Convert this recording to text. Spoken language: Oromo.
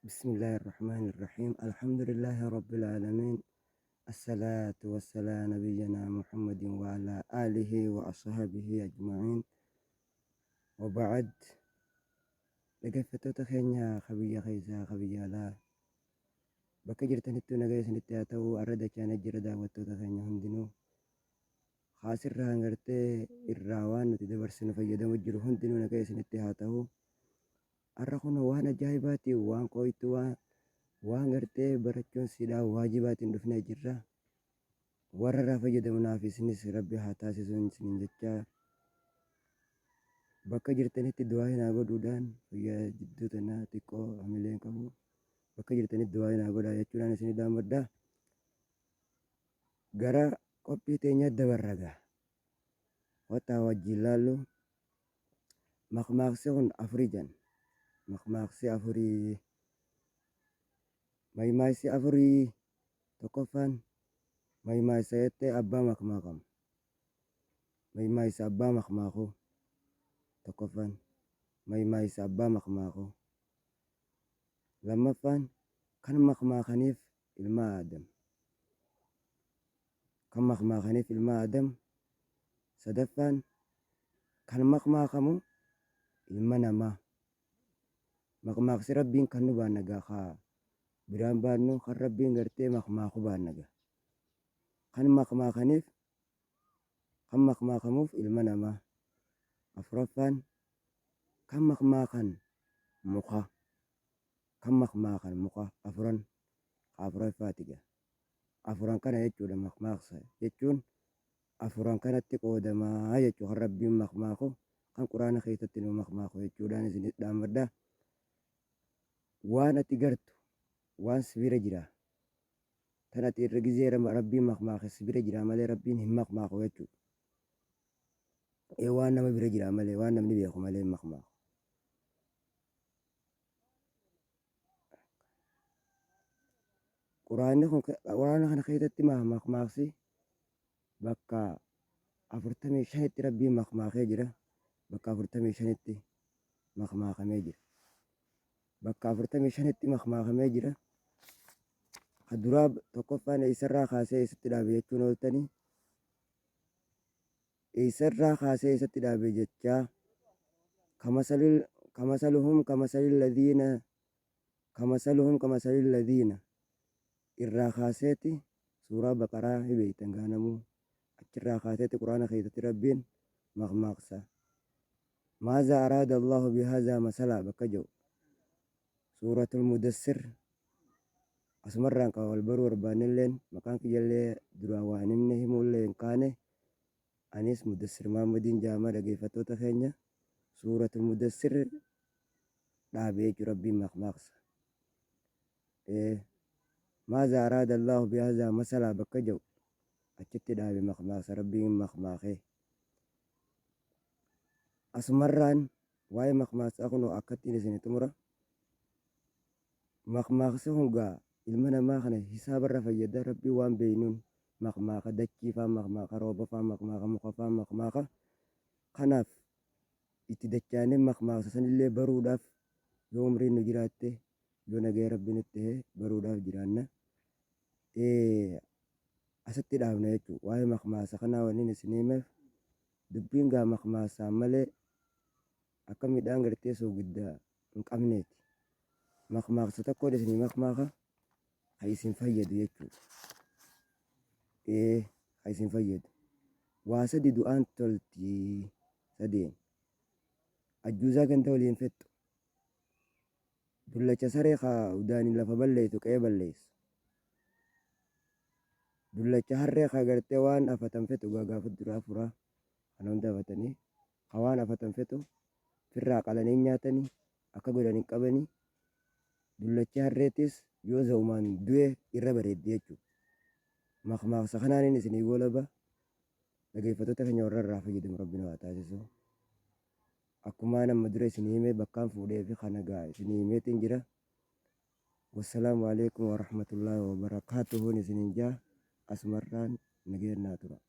Bismillaahi Arrahmaani Arrahiim. Alhamdulillaahi Rabbil Aalamiin. Assalaatu wassalaa nabiyyanaa Muhammadin wa alaa aalihi wa ashaabihi ajma'iin. Wa ba'ad. Dhaggeeffattoota keenya ka biyya keessaa ka biyya alaa bakka jirtanittuu nagaa isinitti haa ta'u. Arra dachaanee jira daawwattoota keenya hundinuu. Haasirraan gartee irraa waan nuti dabarsinu fayyadamu jiru hundinuu nagaa isinitti haa ta'u. Har'a kunoo waan ajaa'ibaatiin waan qooytu waan waan gartee barachuun siidhaa waajibaatiin dhufnee jirra. Warra irraa fayyadamu naaf isinis Rabbi haa taasisuun isiniin jechaa bakka jirtanitti du'aa naa godhuudhaan guyyaa jidduu tanaa xiqqoo hamileen qabu bakka jirtanitti du'aa naa godhaa jechuudhaan isinii dhaammadha. Gara qophii teenyaa dabarra gaa. Kottaa wajjin laallu. Makmaaksi kun afuri jan. Makmaaksi afurii. Maymaaksi afurii. Tokkoffaan maymaaksa jettee abbaa makmaakamu. Maymaaksa abbaa makmaaku. Tokkoffaan maymaaksa abbaa makmaaku. Lammaffaan kan makmaakaniif ilma Aadam. Kan makmaakaniif ilma Aadam. Sadaffaan kan makmaakamu ilma namaa. Makmaaksi Rabbiin kan nu baanna gaa kaa biraan baannu kan Rabbiin gartee makmaaku baanna gaa. Kan makmaakaniif kan makmaakamuuf ilma namaa. Afuraffaan kan makmaakan muka. Kan makmaakan muka afuran ka afuraffaati gaa. Afuran kana jechuudha makmaaksa jechuun afuran kanatti qoodamaa jechuu kan Rabbiin makmaaku kan Quraana keessatti nu makmaaku jechuudhaan isin dhaammadha. Waan ati gartu waan si bira jira tan ati irra gizee Rabbiin makmaake si bira jira malee Rabbiin hin makmaaku jechuudha. Ee waan nama bira jira malee waan namni beeku malee hin makmaaku. Quraanni kun quraana kana keessatti makmaaksi bakka 45tti Rabbiin makmaakee jira. Bakka 45tti makmaakamee jira. Bakka 45tti makmaakamee jira. Ka duraa tokkoffaan eessarraa kaasee eessatti dhaabe jechuun ooltanii eessarraa kaasee eessatti dhaabe jechaa kamasaluhum kamasalil ladhiina kamasaluhum kamasalil ladhiina irraa kaaseeti suuraa Baqaraa hi beektan gaa namuu achirraa kaaseeti Qur'aana keessatti Rabbiin makmaaksa maazaa araada Allahu bihaazaa masalaa bakka jedhu suuratul Mudassir asumarraan qaba wal baruu barbaannelleen maqaan kiyyallee duraan waa hin himne himuullee hin kaane anis Mudassir Mahammadiin jaama dhageeffattoota keenya suuratul Mudassir dhaabe jechuun Rabbiin makmaaksa. Maazaa araada Allaahu bihaazaa masalaa bakka jedhu achitti dhaabe makmaaksa Rabbiin makmaakee. Asumarraan waa'ee makmaaksaa kunoo akkattiin isin xumura. Makmaaksi kun gaa ilma namaa kana hisaabarra fayyada Rabbiin waan beeynuun makmaaka dachii faa makmaaka rooba faa makmaaka muka faa makmaaka kanaaf itti dachaanee makmaaksa sanillee baruudhaaf yoo umriin nu jiraatte yoo nagaya Rabbi nutti tahe baruudhaaf jiraanna. Asitti dhaabna jechuudha. Waa'ee makmaaksa kanaa wannin isin himeef dubbiin gaa makmaaksaan malee akka midhaan gartee soogidda hin qabneeti. Makmaaksa tokkoon isinii makmaaka ka isin fayyadu jechuudha. Ka isin fayyadu. Waa sadi du'aan tolti sadeen. Ajjuuzaa ganda waliin fexxu. Dullacha saree ka udaaniin lafa balleessu qe'ee balleessu. Dullacha harree ka gartee waan afatan fexu gaa gaafa duraa furaa kana hunda afatanii ka waan afatan fexu firraa qalanii nyaatanii akka godhan hin qabanii dullachi harreetis yoo za'umaan du'e irra bareeddi jechuudha. Makmaaksa kanaanin isinii goolaba dhageeffattoota keenya warra irraa fayyadamu Rabbi nu haa taasisu. Akkumaan amma dura isinii hime bakkaan fuudhee fi kana gaa isinii himeetiin jira. Wassalaamu alaikum warahmatullaahi wabarakaatuhuun isiniin jaa asumarraan nageenyaa tura.